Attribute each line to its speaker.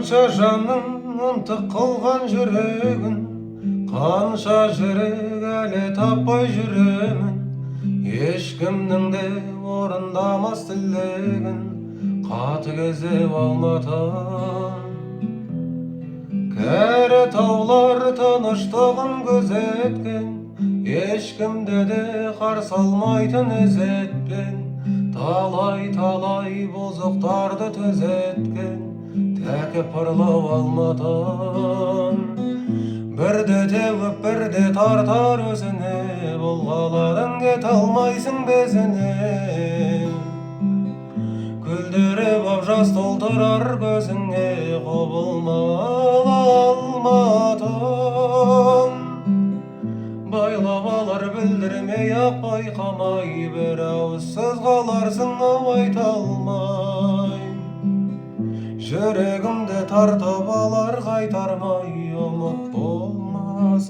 Speaker 1: Қанша жанның ынтық қылған жүрегін, қанша жүрек әлі таппай жүремін. Ешкімнің де орындамас тілегін қатыгездеу Алматым. Кәрі таулар тыныштығын күзеткен, ешкімді де қарсы алмайтын ізетпен, талай талай бұзықтарды түзеткен тәкаппарлау Алматым. Бірде теуіп, бірде тартар өзіне, бұл қаладан кете алмайсың безінен. Күлдіріп ап, жас толтырар көзіңе құбылмалы Алматым. Байлап алар білдірмей ақ, байқамай, бір ауыз сөз қаларсың ау айта алмай. Жүрегімді тартып алар қайтармай, ұмыт болмас.